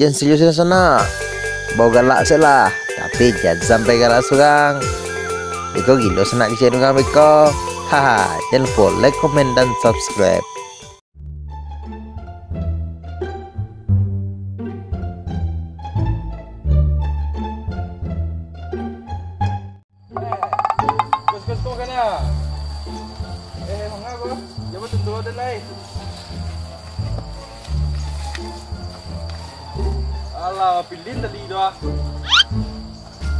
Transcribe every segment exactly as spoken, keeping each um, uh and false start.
Serius sanak, bau galak se lah, tapi jan sampai galak surang. Beko gilo sanak kecek urang beko. Haha, jan lupo like, komen, dan subscribe. Eh, gus, gus, kau kana? Eh, manga ko? Jawab tentu ada lai. Alah, pilih tadi tu ah.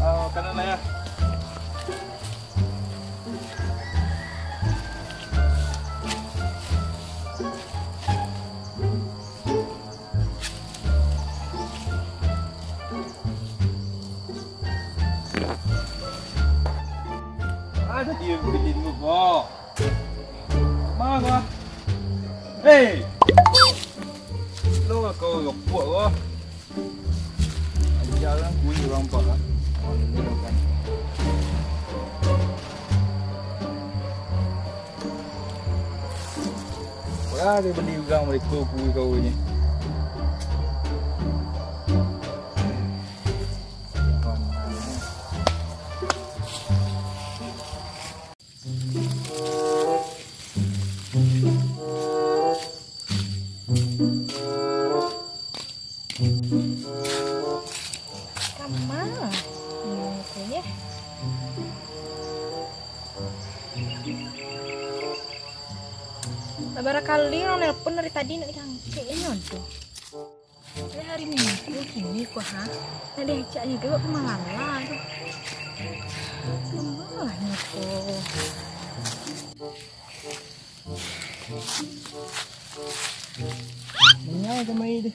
Ah, kana lah ya. Ada dia bilin lu ko. Ma ko? Hei. Lo ko gopok ko. Aja lah kui urang pak ah. Wah, dia beli urang mereka kui kau ni. Kama? Hmm, oke, ya. Lah bara kali urang nelpon dari tadi ndak diangkek inyo tu. Hari Minggu kini ko, ha? Ndak diajaknyo juo ka malala tu. Kama lah nyo ko? Manyau ka mai tu.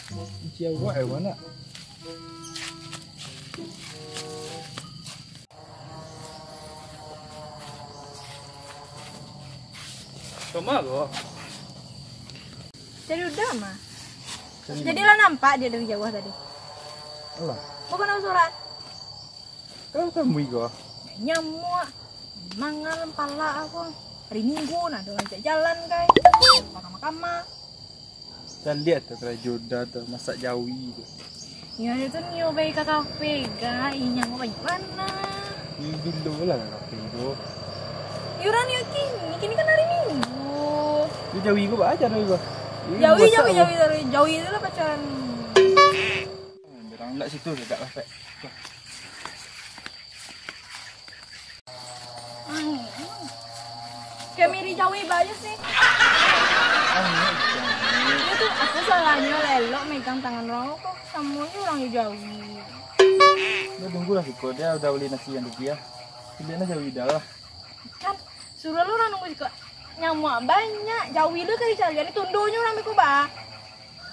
Kunci awak eh, anak. Kama ko? Cari Uda mah. Cari Jadi mano? Lah nampak dia dari jauah tadi. Alah. Bukan urang surang. Kan kamui ko. Nyamuak. Mangal palak aku. Hari Minggu nah, ado ngajak jalan kai. Kama-kama. Caliak tu karajo Uda tu, masak jawi tu. Iyo, itu nio pai ka kafe ga, inyo mau banyak bana. Iyo, bilo lah ka kafe tu. Iyo, urang nio kini, kini kan hari Minggu. Iyo, jawi ko baa caro ko? Iyo, jawi, masak jawi, ko. Jawi, jawi, jawi, jawi tu lah pacaran. Urang ndak situ, dak lah, Pek. Kami di jawi baju sih. Itu aku salahnyo lah elok megang tangan urang ko. Samonyo urang di jawi. Udah tunggulah siko, dia udah beli nasi yang rupiah. Pilihannya jawi dah lah. Kan, suruah lu urang nunggu siko. Nyamuak banyak, jawi lu kali cari, ini tundonyo urang beko ba.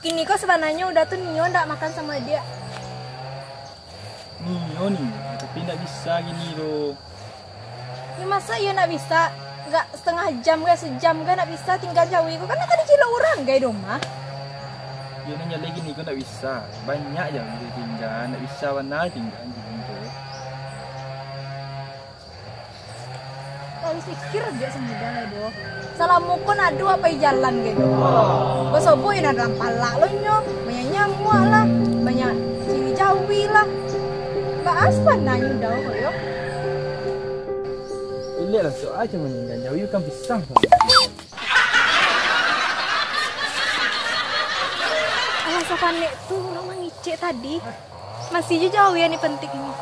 Kini ko sabananyo Uda tu nio ndak makan samo adiak. Nio, nio, tapi ndak bisa kini tu. Yo, masa iyo ndak bisa? Gak setengah jam, gak sejam, gak ndak bisa tingga jawi ko. Kan tadi cilok urang gai di rumah. Yo, nan jaleh kini ko ndak bisa. Banyak jawi ditingga, ndak bisa bana tingga kini tu. Habis pikir aja semudah lah, doh. Salamo ko nado apai jalan gitu. Basobok yo nado dalam palak lo nyo, banyak nyamuak lah, banyak cili jawi lah. Baas panah nyo dau ko yo. Iliak lah, sok aja maninggan jawi kan pisang. Alah, sapanek tu urang mangicek tadi. Masih jo jawi yang ni penting ni.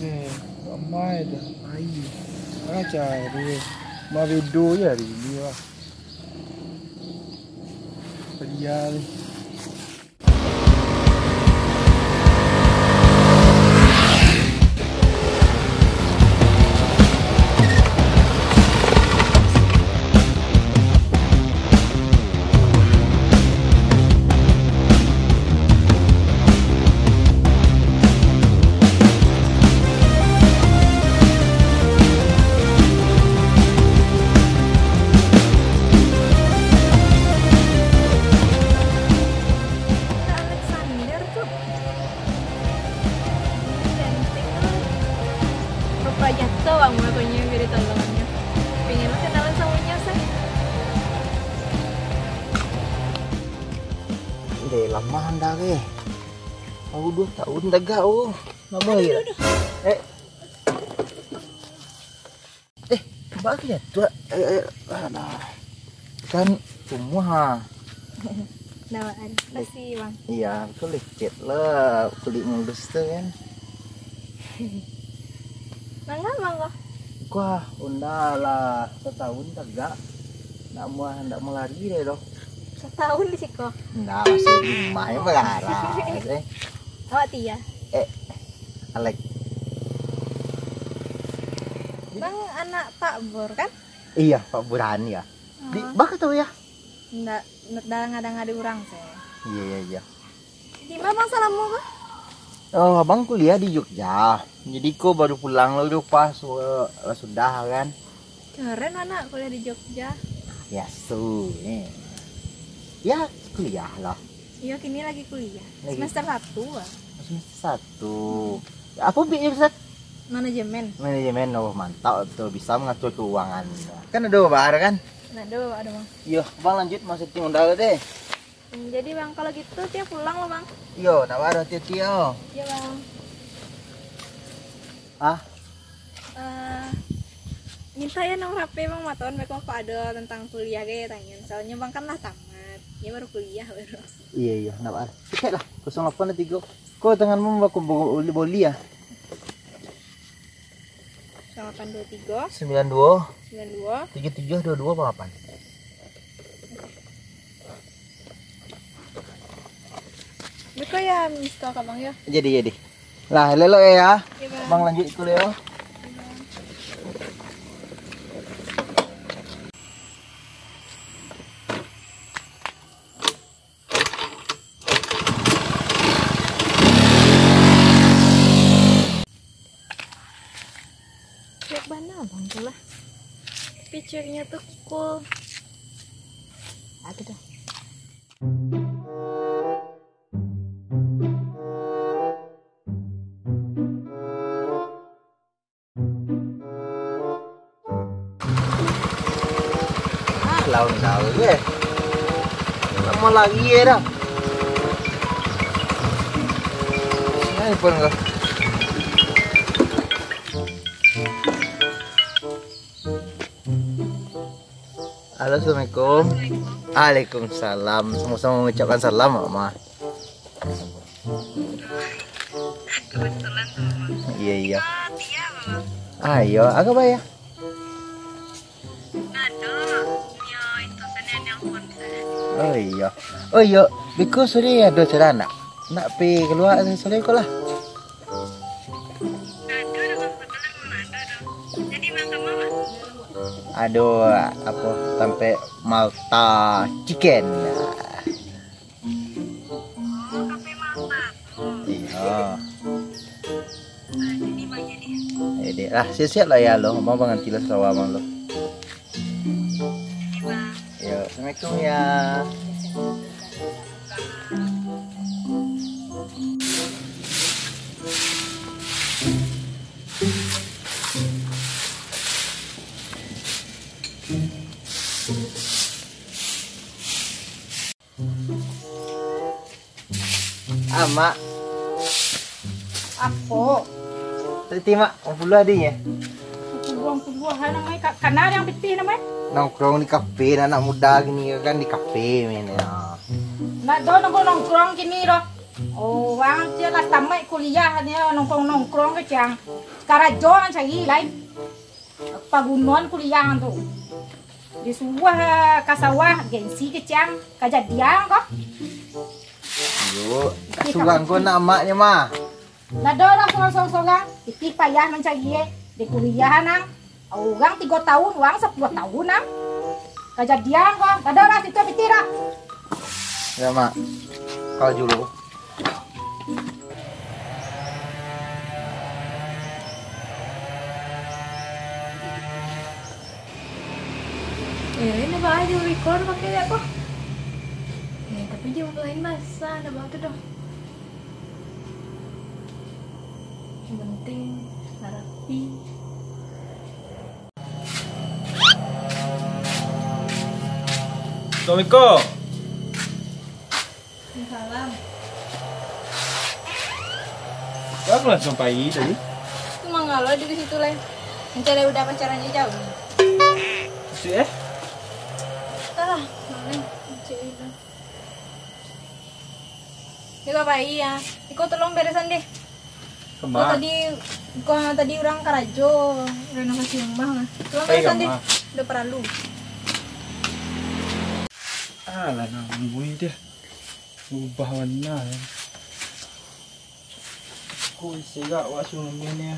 Eh, ramai dah. Ai. Macam dia. Mabedo je hari ni lah. Padial. Eh, lama anda ke? Baru dua tahun tagak, oh. Lama lagi tak? Eh. Eh, bak aku jatuh. Eh, eh, alah. Kan kumuah, ha. Nah, makasih, Bang. Iya, aku lecet lah kulit mulus tu kan. Mangga, mangga. Kuah, unda lah satahun tagak. Ndak mau, ndak mau lari deh doh. Satahun di siko? Ndak, masih di rumah yang berarah. Eh. Awak Tia. Eh, Alek. Bang anak Pak Bur kan? Iya, Pak Burhan ya. Di, oh. Baka tahu ya? Ndak, ndak danga-danga di urang saya. Iya, iya, iya. Di mana Bang salamo, Bang? Oh, abang kuliah di Jogja. Jadi ko baru pulang lo, pas, eh, lah sudah kan. Keren anak kuliah di Jogja. Biaso, eh. Ya, kuliah lah. Iya, kini lagi kuliah. Lagi. Semester satu, ah. Semester satu. Apa bi, Ustaz? Manajemen. Manajemen, oh, mantap tu, bisa mengatur keuangan. Kan ada Bahar kan? Nah, ada, ada, Bang. Yo, Bang lanjut masuk tim undang deh. Hmm, jadi, Bang, kalau gitu Tia pulang lo, Bang. Yo, nak Bahar hati-hati yo. Iya, Bang. Ah? Eh, minta ya nomor H P Bang Maton, beko kok ada tentang kuliah ge tanyo. Soalnya Bang kan lah tamat, ya baru kuliah baru. Iya, iya, ndak apa. Cek lah, kosong lapan tiga. Kok tanganmu baku bo-, boli ya? Kosong lapan dua tiga. Sembilan dua. Sembilan dua. Tiga tujuh dua dua delapan. Beko ya, miss call ka Bang ya. Jadi, jadi. Lah, elok-elok ya. Iya, Bang. Bang lanjut kuliah. Iya, Bang. Cek bana Bang tu lah. Tapi ceknya tu cool. Ah, tu dah. Ah, laun tahu eh. Lama lagi ya dah. Sini pun enggak. Halo, assalamualaikum. Waalaikumsalam. Sama-sama mengucapkan salam, Mama. Iya, iya. Ayo, agak bayar. Oh iya. Oh iya, beko sore ado acara nak. Nak pi kalua sore ko lah. Ado apo, tampek Malta Chicken. Iyo. Jadi lah, siap-siap lah ya lo, mau manganti lah sarawa abang lo. Yo, assalamualaikum ya. Ah, Mak. Apo? Tadi, Mak, uang puluah ado nyo? Uang puluah, ha, namonyo ka-, kana yang pitih namonyo? Nongkrong di kafe, anak muda gini kan di kafe main, ya. Ndak do nongkrong-nongkrong kini doh. Urang ciek lah tamaik kuliah, nyo nongkrong-nongkrong kecek ang. Karajo ang cari lai. Pagunoan kuliah ang tu. Disuruah ka sawah, gengsi kecek ang. Kajadian ko. Yo, surang ko nak maknyo mah. Ndak ado lah surang-surang. Pitih payah mancari, eh. Di kuliah ang. Urang tigo tahun, urang sapuluah tahun ang. Kajadian ko. Ndak ado lah situ pitih dah. Ya, Mak. Kau dulu. Eh, ini apa aja record pakai apa? Eh, tapi dia lain bahasa, ada apa tu dah. Yang penting, rapi. Assalamualaikum. Salam. Kau langsung pai tadi? Itu mangalo di situ, Lai. Mancari udah pacaran je jauh. Si eh? Salah, Lai. Mancari udah. Dia pai ya. Iko tolong beresan deh. Kau tadi, kau tadi urang karajo renovasi rumah lah. Tolong beresan deh. Udah paralu. Alah, nang bunyi dia. Ubah warna. Kau isi gak wak suami ni.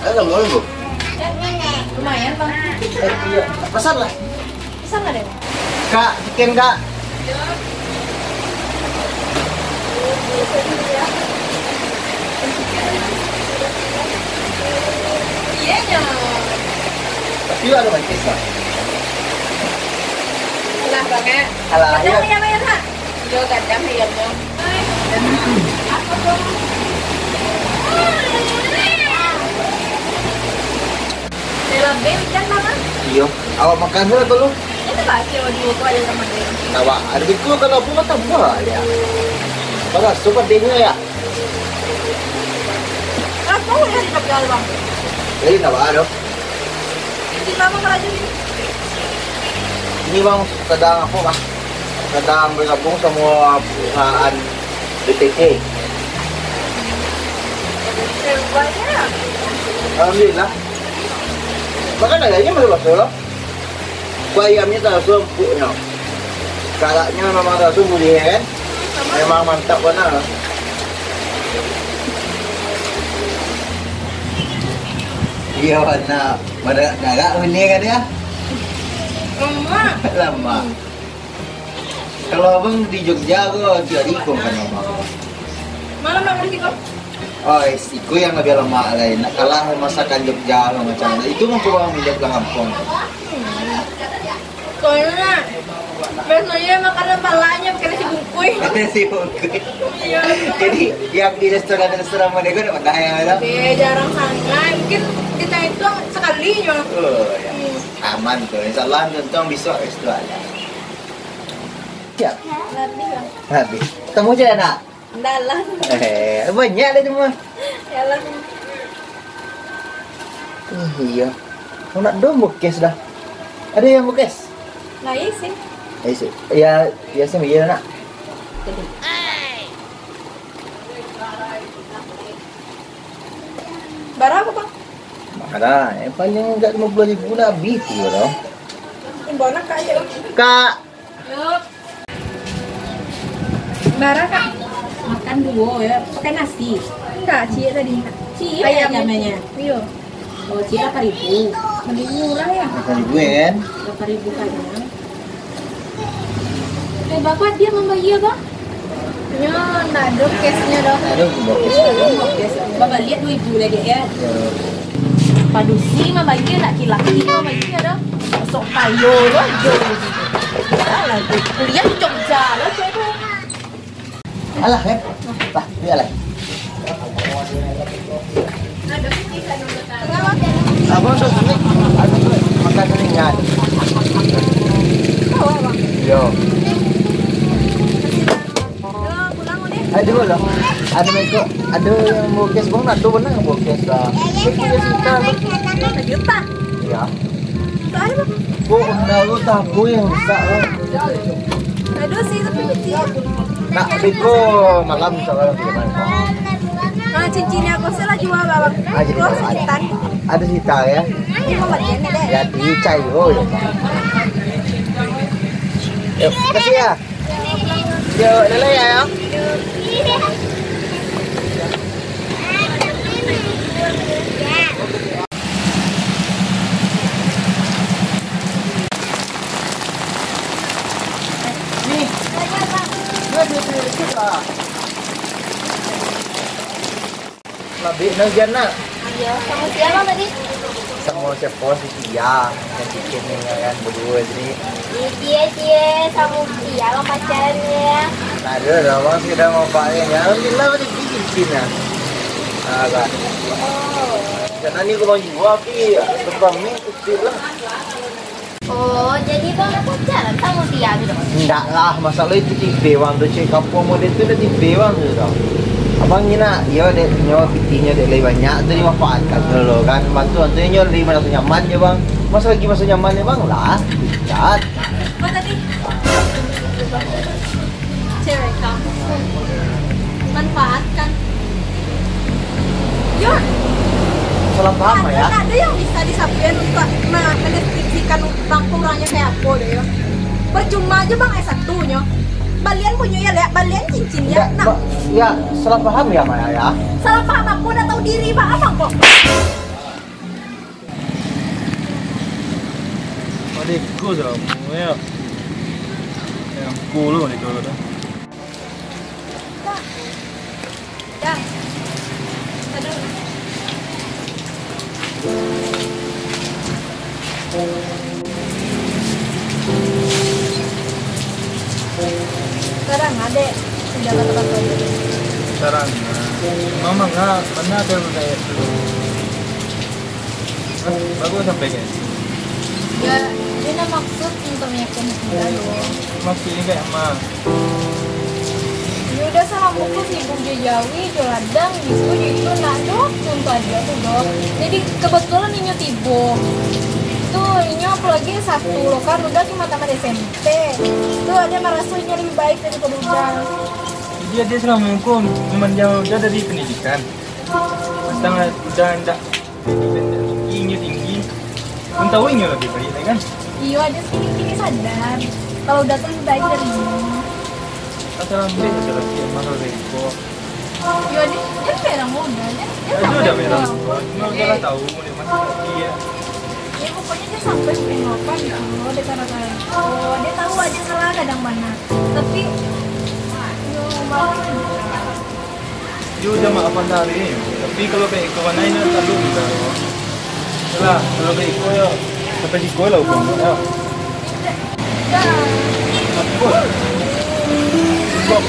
Assalamualaikum. Lumayan, Bang. Eh, iya. Pesan lah. Pesan lah deh. Kak, chicken, Kak. Iya, iya. Tapi ada mancis lah. Alah, Bang, eh. Alah, iya. Iya, iya, iya, Kak. Iyo, gadang ayamnyo. Iyo, awak makan dulu dulu. Itu pasti orang dua tu ada sama dia. Tawa, ada betul kalau aku mah tambah aja. Bagus, super dingin ya. Apa udah di tegal, Bang? Jadi tawa dong. Di mama kerajaan ini? Ini, Bang, sedang apa, Bang? Sedang bergabung sama perusahaan B T C. Hebatnya. Alhamdulillah. Makan aja, ini masuk-masuk loh. Kuah ayamnya tak rasa empuknya. Karaknya memang tak rasa gurih, kan? Memang mantap bana. Iya, bana. Pada galak bini kan ya? Lama. Lama. Kalau abang di Jogja, aku tiap hari ikut kan abang. Malam nak beli kau? Oh, siko yang lebih lemak lain. Nak kalah masakan Jogja lo macam tu. Itu mah kurang minyak dalam kampung. Soalnya, biasanya makanan palanya pakai nasi bungkuy. Nasi bungkuy. Iya. Jadi, yang di restoran-restoran mana kau nak pernah yang ada? Eh, jarang sangat. Mungkin kita itu sekali je. Oh, ya. Hmm. Aman tu. Insya Allah, untung besok resto ada. Siap? Habis, Bang. Habis. Temu je, nak? Ndak lah. Eh, banyak lah cuma. Yalah. Eh, iya. Kau nak dong bukes dah. Ada yang bukes? Nah, iya sih. Iya sih. Ya, biasa iya nak. Jadi. Bara, Bang? Bara, eh, paling enggak lima puluh ribu lah habis tu, bro. Imbau nak, Kak, aja, Bang. Kak. Bara, Kak? Makan duo ya, pakai nasi. Enggak, ciek tadi. Ciek ayam namanya. Iyo. Oh, ciek lapan ribu. Mending murah ya. Lapan ribu kan? Lapan ribu kan ya. Eh, Bapak dia membayar, Bang? Nyo, ndak ado cash-nyo doh. Ndak ado, Bang, cash. Babaliak duo ribu lagi ya. Ya. Padusi mambayar, laki-laki mambayar doh. Sok payo lo jo. Alah, kuliah di Jogja lo, cewek tu. Alah, eh. Lah, ni alah. Abang tu sini, aku tu makan ringan. Yo. Aduh lah. Ada mereka, ada yang bokes bang, nak tu benar bokes lah. Bokes kita. Sejuta. Ya. Tahu, Bang? Kok unda lu tabu yang rusak, Bang? Aduh sih, tapi kecil. Nak, beko malam, insya Allah, bagaimana? Kalau cincin yang kosong lah jual, Bang. Ah, jadi kosong, ada. Ada sita, ya? Ini mau bagian ni, deh. Ya, di cai, oh, ya, Bang. Yuk, kasih ya. Yo, lele ya, ya. Ni. Ni, ni, ni, ni, ni. Labih nan ujan nak. Iyo, samo sia bang tadi? Samo siapo, si Tia, nan cicing ni kan, baduo tadi. Cie, cie, samo sia bang pacaran ya. Ado lah bang, sudah mau pakai ya. Alhamdulillah, tadi cincin ya. Ah, bang. Oh. Karena ni kurang jua, tapi lepas ni kecil lah. Oh, jadi bang nak pacaran samo sia tu doh? Indak lah, masalah itu tipe bang tu, cek kampung model tu dah tipe bang tu doh. Abang ni nak, iyo dek, nyo pitinyo dek lai banyak tu dimanfaatkan dulu kan. Bantu tu nyo lai maraso nyaman je bang. Masa lagi masa nyaman je bang lah, ikat. Apa tadi? Cewek kampung. Manfaatkan. Yo. Salah paham, Ayah. Ada yang bisa disampaikan untuk ma-, mendeskripsikan bang kurangnya kayak apa deh, yo. Percuma aja bang S satu nyo. Balian punyo ya, lihat balian cincin ya. Nah. Ba-, ya, salah paham ya, Maya ya. Salah paham apa, udah tahu diri bang abang kok. Adikku sama ya. Yang puluh nih kalau dah. Dah. Aduh. Sekarang adek sudah kata-kata. Sekarang, mama nggak pernah ada yang kayak dulu. Hah? Baru sampai kan? Ya, dia nak maksud untuk meyakinkan kita dulu. Maksudnya kayak apa? Yo udah salah muko sibuk jo jawi, jo ladang, gitu, jo itu nak doh, untuak adia tu doh. Jadi kebetulan inyo tibo. Tu inyo apolai satu lo kan, udah cuma tamat S M P. Tu adia maraso inyo lebih baik daripado udah. Jadi adia salah muko memandang udah dari pendidikan. Tentang udah ndak Tinggi, tinggi. Kan tahu inyo lebih baik, ya kan? Iyo, adia kini-kini sadar. Kalau udah tu lebih baik dari inyo. Asal ambil aja lah, dia marah reko. Iyo, adia, adia merang udah, adia, adia sampai udah merang. Cuma udah lah tahu, dia masih kecil ya. Ya, pokoknya adia sampai pengen apa gitu, adia kata-kata. Oh, adia tahu adia salah kadang mana. Tapi, yo, maafin aja. Yo, udah maafan tadi. Tapi kalau kayak iko, mana ini tak tahu kita. Lah, kalau kayak iko ya, sampai siko lah hukum ya. Apa? Kok?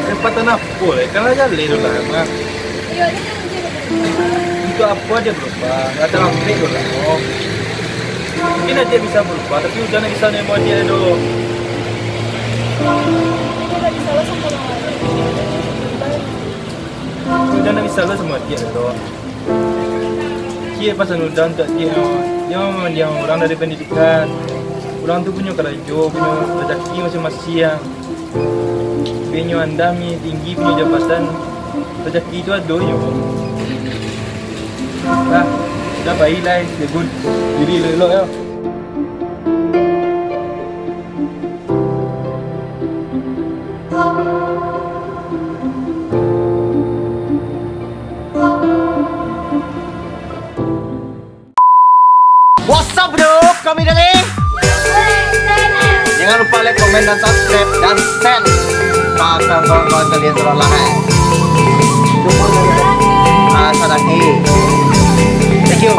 Kesempatan apa lah? Kan aja leh lah, Mak. Untuk apa dia berubah? Nggak ada ambil tu lah. Oh. Mungkin dia bisa berubah, tapi udah nak bisa nemo dia tu. Udah nak bisa lah sama dia tu. Dia pasal udah untuk dia. Dia memang dia orang dari pendidikan. Orang tu punya kerja, punya rezeki masing-masing. Punyo andam ni tinggi, punyo jabatan, rezeki tu ado nyo. Lah, dah pai lah, jago diri elok-elok yo. What's up, bro? Kami dari Jangan lupa like, komen, dan subscribe, dan share ke kawan-kawan kalian seluruh dunia. Ah, Saranghe. Thank you.